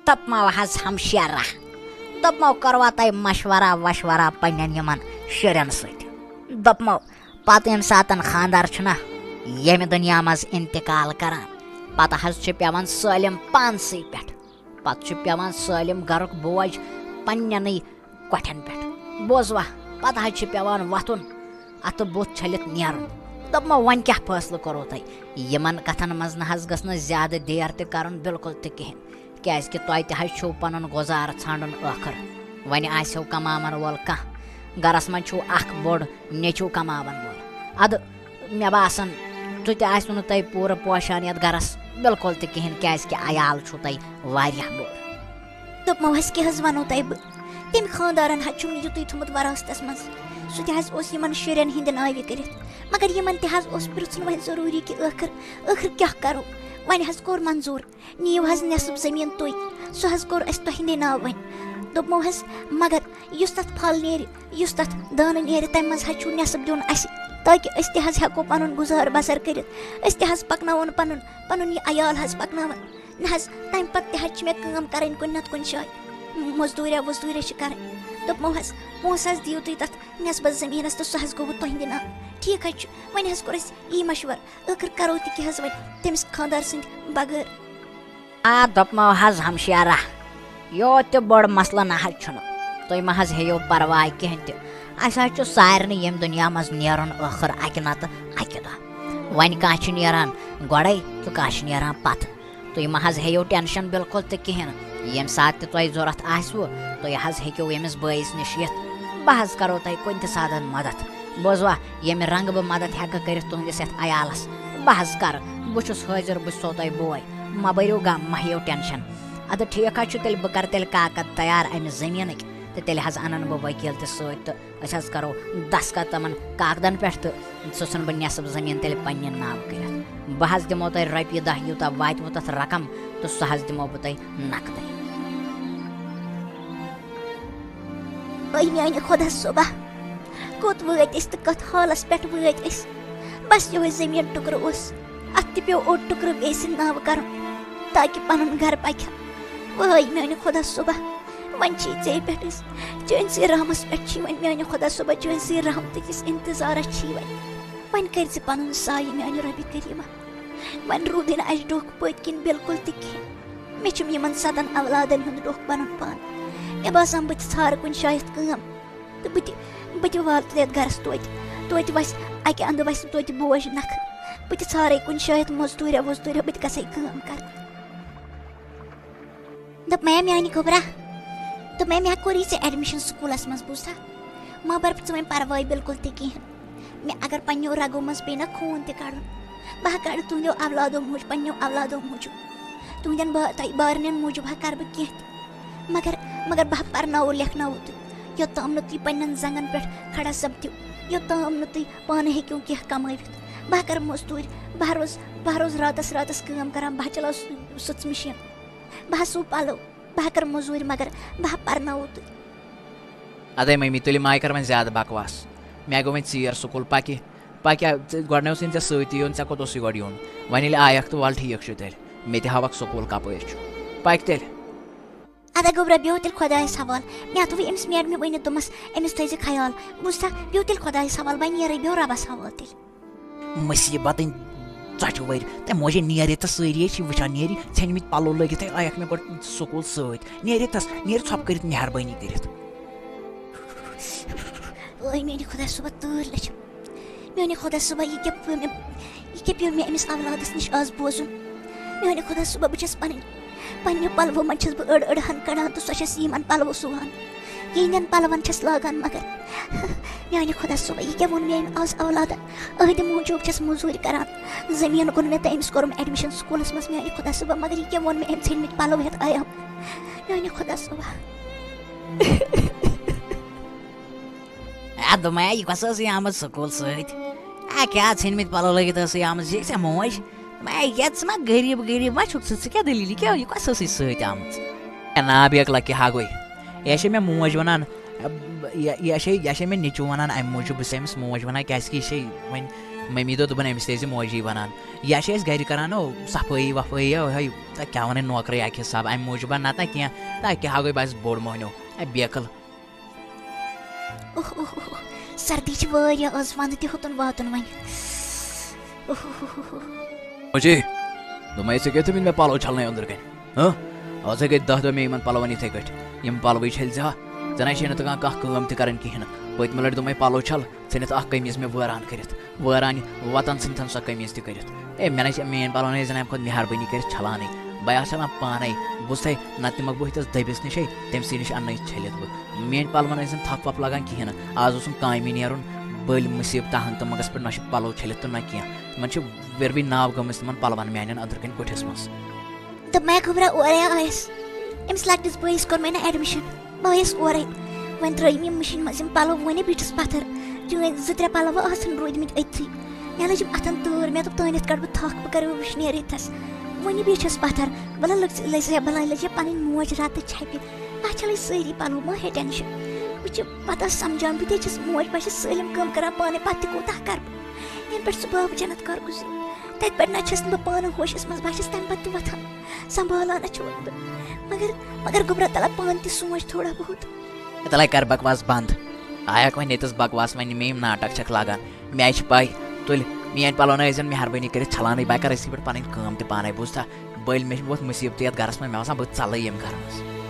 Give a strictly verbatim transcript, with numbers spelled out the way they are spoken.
دوٚپمو حظ ہمشیرہ، دوٚپمو کوٚروا تۄہہِ مشورہ وشورہ پننٮ۪ن یِمن شُرٮ۪ن سۭتۍ؟ دوٚپمو پتہٕ ییٚمہِ ساتن خانٛدر چھُنہ ییٚمہِ دُنیا منٛز انتقال کران، پتہٕ حظ چھُ پٮ۪وان سٲلِم پانسٕے پٮ۪ٹھ، پتہٕ چھُ پٮ۪وان سٲلِم گرُک بوج پننٮ۪نٕے کۄٹھٮ۪ن پٮ۪ٹھ۔ بوزوا، پتہٕ حظ چھُ پٮ۪وان وۄتھُن، اتھٕ بُتھ چھٔلِتھ نیرُن۔ دوٚپمو وۄنۍ کیٛاہ فٲصلہٕ کوٚروٕ تۄہہِ؟ یِمن کتھن منٛز نہ حظ گٔژھ نہٕ زیادٕ دیر تہِ کرُن بالکل تہِ کِہینۍ، کیازِ کہِ تۄہہِ تہِ حظ چھُو پنُن گُزارٕ ژھانڈُن ٲخٕر۔ وۄنۍ آسیو کماون وول کانٛہہ، گرس منٛز چھُو اکھ بوٚڑ نیٚچو کماون وول۔ ادٕ مےٚ باسان تہِ تہِ آسِوٕ نہٕ تۄہہِ پوٗرٕ پوشان یتھ گرس بالکل تہِ کِہینۍ، کیازِ کہِ عیال چھُو تۄہہِ واریاہ بوٚڑ۔ دوٚپمو حظ کیٛاہ حظ ونو تۄہہِ بہٕ، تٔمۍ خانٛدارن حظ چھُم یُتُے تھوٚمُت وراثتس منٛز، سُہ تہِ حظ اوس یِمن شُرٮ۪ن ہٕنٛدِ ناوِ کٔرِتھ، مگر یِمن تہِ حظ اوس پرٛژھُن وۄنۍ ضروٗری کہِ ٲخٕر، ٲخٕر کیٛاہ کرو؟ وۄنۍ حظ کوٚر منظوٗر، نِیِو حظ نٮ۪صٕب زٔمیٖن تُہۍ، سُہ حظ کوٚر اَسہِ تۄہہِ ناو وۄنۍ۔ دوٚپمو حظ، مگر یُس تَتھ پھل نیرِ، یُس تَتھ دانہٕ نیرِ، تَمہِ منٛز حظ چھُو نٮ۪صٕب دیُن اَسہِ، تاکہِ أسۍ تہِ حظ ہٮ۪کو پَنُن گُزار بَسر کٔرِتھ۔ أسۍ تہِ حظ پَکناوون پَنُن، پَنُن یہِ عیال حظ پَکناوان۔ نہ حظ، تَمہِ پَتہٕ تہِ حظ چھِ مےٚ کٲم کَرٕنۍ کُنہِ نَتہٕ کُنہِ جایہِ، مٔزدوٗریا ؤزدوٗریا چھِ کَرٕنۍ۔ دوٚپمو حظ، پونٛسہٕ حظ دِیِو تُہۍ تَتھ نٮ۪صبَس زٔمیٖنَس تہٕ سُہ حظ گوٚوٕ تۄہِنٛدِ ناو۔ ٹھیٖک حظ چھُ، وۄنۍ حظ کوٚر اَسہِ یی مشورٕ، ٲخٕر کَرو تہِ کیٛاہ حظ وۄنۍ تٔمِس خانٛدار سٕنٛدِ بغٲر؟ آ، دوٚپمو حظ ہمشیرہ، یوٗت تہِ بوٚڑ مسلہٕ نہ حظ چھُنہٕ۔ تُہۍ مہ حظ ہیٚیِو پرواے کِہینۍ تہِ۔ اَسہِ حظ چھُ سارنٕے ییٚمہِ دُنیا منٛز نیرُن ٲخٕر اَکہِ نتہٕ اَکہِ دۄہ۔ وۄنۍ کانٛہہ چھُ نیران گۄڈَے تہٕ کانٛہہ چھُ نیران پتہٕ۔ تُہۍ مہ حظ ہیٚیِو ٹینشن بالکل تہِ کِہینۍ۔ ییٚمہِ ساتہٕ تہِ تۄہہِ ضوٚرتھ آسِوٕ، تُہۍ حظ ہیٚکِو ییٚمِس بٲیِس نِش یِتھ۔ بہٕ حظ کرو تۄہہِ کُنہِ تہِ ساتہٕ مدد۔ بوزوا، ییٚمہِ رنگہٕ بہٕ مدد ہٮ۪کہٕ کٔرِتھ تُہنٛدِس یتھ عیالس، بہٕ حظ کرٕ۔ بہٕ چھُس حٲضِر، بہٕ چھُسو تۄہہِ بوے۔ مہ بٔرِو غم، مہ ہیٚیِو ٹینشن۔ اَدٕ ٹھیٖک حظ چھُ، تیٚلہِ بہٕ کرٕ تیٚلہِ کاکد تیار اَمہِ زٔمیٖنٕکۍ، تہٕ تیٚلہِ حظ اَنَن بہٕ ؤکیٖل تہِ سۭتۍ، تہٕ أسۍ حظ کرو دستخط تِمن کاکدن پٮ۪ٹھ، تہٕ سُہ ژھٕنہٕ بہٕ نٮ۪صٕب زٔمیٖن تیٚلہِ پننہِ ناوٕ کٔرِتھ۔ بہٕ حظ دِمو تۄہہِ رۄپیہِ دَہ، یوٗتاہ واتِوٕ تَتھ رقم، تہٕ سُہ حظ دِمو بہٕ تۄہہِ نقدٕے۔ اے میانہِ خۄدا صٲبا، کوٚت وٲتۍ أسۍ تہٕ کتھ حالس پٮ۪ٹھ وٲتۍ أسۍ؟ بس یِہوٚے زٔمیٖن ٹُکرٕ اوس، اتھ تہِ پیوٚو اوٚڑ ٹُکرٕ بیٚیہِ سٕنٛدِ ناوٕ کرُن، تاکہِ پنُن گرٕ پکہِ ہا۔ وٲے میانہِ خۄدا صٲبا، وۄنۍ چھِ ژےٚ پٮ۪ٹھ أسۍ، چٲنۍ سٕے رحمس پٮ۪ٹھ چھِ وۄنۍ میانہِ خۄدا صٲبا، چٲنۍ سٕے رحمتہٕ کِس انتظارس چھِ وۄنۍ۔ وۄنۍ کٔرۍ زِ پنُن سایہِ میانہِ رۄبِ کریٖما۔ وۄنۍ روٗدٕے نہٕ اَسہِ ڈوکھ پٔتۍ کِنۍ بِلکُل تہِ کِہیٖنۍ۔ مےٚ چھُم یِمن سَتَن اولادن ہُنٛد ڈوکھ پَنُن پان۔ مےٚ باسان بہٕ تہِ ژھارٕ کُنہِ جایہِ یَتھ کٲم۔ تہٕ بہٕ تہِ، بہٕ تہِ والہٕ تہٕ یَتھ گَرَس توتہِ۔ توتہِ وَسہِ اَکہِ اَندٕ وَسہِ توتہِ بوج نَکھٕ۔ بہٕ تہِ ژھارَے کُنہِ جایہِ یَتھ مٔزدوٗریا ووزدوٗریا، بہٕ تہِ گژھَے کٲم کَرنہِ۔ دوٚپمَے میٛانہِ گوٚبرا، دوٚپمَے مےٚ کوٚرُے ژےٚ admission سکوٗلَس منٛز، بوٗزتھا؟ مہ بَر ژٕ وۄنۍ پَرواے بِلکُل تہِ کِہیٖنۍ۔ مےٚ اگر پنٛنیو رَگو منٛز پیٚیہِ نہ خوٗن تہِ کَڑُن، بہٕ ہا کَڑٕ تُہٕنٛدیو اولادو موٗجوٗب، پنٛنیو اولادو موٗجوٗب۔ تُہٕنٛدٮ۪ن با-، تۄہہِ بارنٮ۪ن موٗجوٗب ہا کَرٕ بہٕ کینٛہہ تہِ۔ مگر، مگر بہٕ ہا پَرناوو لیکھناوو تُہۍ، یوٚتام نہٕ تُہۍ پنٛنٮ۪ن زنٛگَن پٮ۪ٹھ کھڑا سَپدِو، یوٚتام نہٕ تُہۍ پانہٕ ہیٚکِو کینٛہہ کَمٲوِتھ۔ بہٕ ہا کَرٕ مٔزدوٗرۍ، بہٕ ہا روزٕ، بہٕ ہا روزٕ راتَس راتَس کٲم کَران، بہٕ ہا چلاوٕ سُہ، سٕژ مِشیٖن، بہٕ ہا سُوٕ پَلو، بہٕ ہا کَرٕ مٔزوٗرۍ، مگر بہٕ ہا پَرناوو تُہۍ۔ ادے ممی، تُلہِ مایہِ کر وۄنۍ زیادٕ بکواس۔ مےٚ گوٚو وۄنۍ ژیر سکوٗل، پکہِ، پکہِ، ژےٚ گۄڈٕ نہ اوسُے ژےٚ سۭتی یُن، ژےٚ کوٚت اوسُے گۄڈٕ یُن؟ وۄنۍ ییٚلہِ آیکھ تہٕ وَل ٹھیٖک چھُ تیٚلہِ، مےٚ تہِ ہاوکھ سکوٗل کپٲرۍ چھُ۔ پکہِ تیٚلہِ۔ ادا گوٚبرا، بیٚہو تیٚلہِ خۄدایَس حوال۔ مےٚ ہا دوٚپُے أمِس میڈمہِ وٕنہِ، دوٚپمَس أمِس تھٲیزِ خیال۔ بوٗزتھا، بیٚہو تیٚلہِ خۄدایَس حوال، وۄنۍ نیرَے، بیٚہو رۄبَس حوال تیٚلہِ۔ مُصیٖبتٕنۍ ژۄچہِ ؤرۍ۔ تہٕ موجے نیرے تہٕ سٲری چھِ وٕچھان، نیرِ ژھیٚنمٕتۍ پَلو لٲگِتھ۔ ہے، آیَکھ مےٚ گۄڈٕ سکوٗل سۭتۍ۔ نیرِ تَس، نیرِ ژھۄپہٕ کٔرِتھ، مہربٲنی کٔرِتھ۔ اوے میانہِ خۄدا صٲبا، تۭر لٔج۔ میانہِ خۄدا صٲبا، یہِ کیٛاہ پیوٚو مےٚ، یہِ کیٛاہ پیوٚو مےٚ أمِس اولادَس نِش آز بوزُن؟ میانہِ خۄدا صٲبا، بہٕ چھَس پَنٕنۍ، پنٛنیو پَلوو منٛز چھَس بہٕ أڑ أڑ ہَن کَڑان تہٕ سۄ چھَس یِمَن پَلوَو سُوان۔ یِہِنٛدٮ۪ن پَلوَن چھَس لاگان، مگر میانہِ خۄدا صٲبا، یہِ کیٛاہ ووٚن مےٚ أمۍ آز اولادَن؟ أہٕنٛدِ موٗجوٗب چھَس موٚزوٗرۍ کَران۔ زٔمیٖن کُن مےٚ تہٕ أمِس کوٚرُم admission سکوٗلَس منٛز۔ میانہِ خۄدا صٲبا، مگر یہِ کیٛاہ ووٚن مےٚ أمۍ ژھیٚنمٕتۍ پَلو ہٮ۪تھ آیام؟ میانہِ خۄدا صٲبا۔ اے، دوٚپمَے، یہِ کۄس ٲسٕے آمٕژ سکوٗل سۭتۍ؟ اے، کیٛاہ ژھیٚنمٕتۍ پَلو لٲگِتھ ٲسٕے آمٕژ؟ یہِ ژےٚ موج؟ دوٚپمَے، یَتھ ژٕ ما غریٖب، غریٖب ما چھُکھ ژٕ؟ ژٕ کیٛاہ دٔلیٖل؟ یہِ کیٛاہ، یہِ کۄس ٲسٕے سۭتۍ آمٕژ؟ اے، نا، بیکلا کیٛاہ ہا گوٚے؟ یہِ چھےٚ مےٚ موج وَنان، یہِ، یہِ چھےٚ، یہِ چھےٚ مےٚ نیٚچوٗ وَنان اَمہِ موٗجوٗب، بہٕ چھُس أمِس موج وَنان، کیٛازِکہِ یہِ چھےٚ وۄنۍ مٔمی دوٚپ، دوٚپُن، أمِس تہِ ٲسۍ زِ موجی وَنان۔ یا چھِ أسۍ گَرِ کَران، او، صفٲیی وَفٲیی، او، ہے، تۄہہِ کیٛاہ وَنٕنۍ نوکرٕے اَکہِ حِساب، اَمہِ موٗجوٗب نَتہٕ نہ کینٛہہ، تۄہہِ کیٛاہ ہا گٔے بَس بوٚڑ مۄہنیو، اے، بیکٕل۔ اوہ، اوہ، اوہ، اوہ، سردی چھِ واریاہ آز، وَندٕ تہِ ہیوٚتُن واتُن وۄنۍ۔ اوہ، اوہ، اوہ، اوہ، اوہ۔ موجی، دوٚپمَے، ژےٚ کیٛاہ تھٲومٕتۍ مےٚ پَلو چھَلنَے أنٛدرٕ کَنۍ؟ ہہ؟ آز ہے گٔے دَہ دۄہ مےٚ یِمَن پَلوَن یِتھَے کٲٹھۍ۔ یِم پَلوٕے چھٔلۍ زِ ہا۔ ژےٚ نَے چھے نہٕ تَگان کانٛہہ کٲم تہِ کَرٕنۍ کِہیٖنۍ نہٕ۔ پٔتمہِ لَٹہِ دوٚپمَے پَلو چھَل، ژےٚ نِتھ اَکھ قمیٖض مےٚ وٲران کٔرِتھ۔ وٲران وَتَن ژھٕنتھَن سۄ قمیٖض تہِ کٔرِتھ۔ اے، مےٚ نَے چھِ، میٛٲنۍ پَلو نَے زَن اَمہِ کھۄتہٕ مہربٲنی کٔرِتھ چھَلانٕے۔ بہٕ آسہٕ چھَلان پانَے۔ بوٗزتھَے، نَتہٕ نِمَکھ بہٕ ہُتھَس دٔبِس نِشَے، تٔمۍ سٕے نِش اَننَے چھٔلِتھ بہٕ۔ میٛٲنۍ پَلوَن ٲسۍ زَن تھَپھ وَپھ لَگان کِہیٖنۍ نہٕ۔ آز اوسُم کامہِ نیرُن، بٔلۍ مُصیٖبتہ ہنٛگتہٕ منٛگَس پٮ۪ٹھ، نہ چھِ پَلو چھٔلِتھ تہٕ نہ کینٛہہ۔ یِمَن چھِ وِروٕے ناو گٔمٕژ تِمَن پَلوَن میٛانٮ۪ن أنٛدرٕ کَنۍ کُٹھِس منٛز۔ دوٚپمَے گوٚبرا، اورَے آیَس۔ أمِس لۄکٹِس بٲیِس کوٚر مےٚ نہ admission۔ بہٕ آیَس اورَے۔ وۄنۍ ترٛٲیِم یِم مِشیٖن منٛز یِم پَلو، وۄنۍ بیٖٹھٕس پَتھَر۔ چٲنۍ زٕ ترٛےٚ پَلو وۄنۍ آسَن روٗدۍمٕتۍ أتھی۔ مےٚ لٔج یِم اَتھَن تۭر، مےٚ دوٚپ، تٲنِتھ کَڑٕ بہٕ تھَکھ، بہٕ کَرٕ وٕشنیر ییٚتھَس۔ وۄنۍ بیٖٹھِس پَتھَر۔ بَلہٕ لٔج، لٔج، بَلاے لٔج یا پَنٕنۍ موج رَتہٕ چھَپہِ۔ بہٕ چھَلَے سٲری پَلو، مہ ہے tension۔ وٕچھ، پَتہٕ ٲس سَمجھان، بہٕ تہِ چھَس موج، بہٕ چھَس سٲلِم کٲم کَران پانَے، پَتہٕ تہِ کوٗتاہ کَرٕ بہٕ؟ یَنہٕ پٮ۪ٹھ سُہ باب جنت کَر گُزری، تَتہِ پٮ۪ٹھ نہ چھَس نہٕ بہٕ پانہٕ ہوشَس منٛز، بہٕ چھَس تَمہِ پَتہٕ تہِ وۄتھان، سنبھالان چھُ وۄنۍ بہٕ۔ مگر، مگر گوٚبرا تَلہ پانہٕ تہِ سونٛچ تھوڑا بہت۔ تَلے کَر بکواس بنٛد۔ آیَکھ وۄنۍ ییٚتَس بکواس، وۄنۍ مےٚ یِم ناٹک چھَکھ لاگان۔ مےٚ چھِ پَے، تُلۍ، میٛٲنۍ پَلو نہ ٲسۍزٮ۪ن مہربٲنی کٔرِتھ چھَلانٕے، بہٕ کَرٕ أزکہِ پٮ۪ٹھ پَنٕنۍ کٲم تہِ پانَے، بوٗزتھا؟ بٔلۍ مےٚ چھِ ووت مُصیٖبتٕے یَتھ گَرَس منٛز، مےٚ باسان بہٕ ژَلٕے ییٚمہِ گَرٕ منٛز۔